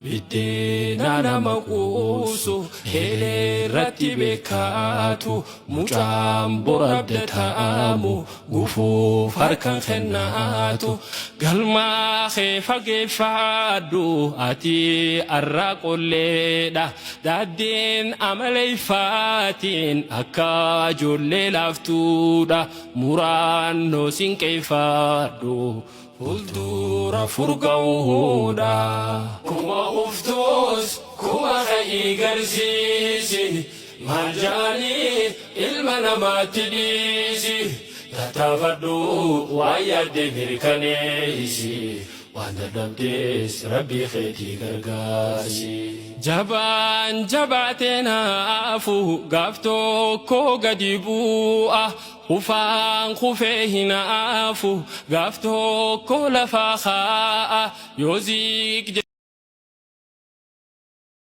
Biddeena nama quusu eelee irratti beekaatu mucaan bor abdataamu gufuuf harkan kennaatu galmaa kee fageeffaadhu ati arraa qolleedha daaddeen amaleeffaatiin akka ijoollee laaftuudha muraannoo sinqeeffaadhu fuuldura furga'uudha. Kuma uftuus kuma ka'ii garsiisi maal ja'anii ilma namaatti dhiisi tattaafadhu waan yaadde mirkaneessi waan dadhabdees rabbii keetii gargaarsi. Jabaan jabaatee naafu gaaf tokko gadi bu'a Kufaan kufee hin hafu gaaf tokko lafaa kaa'a yoo ziq.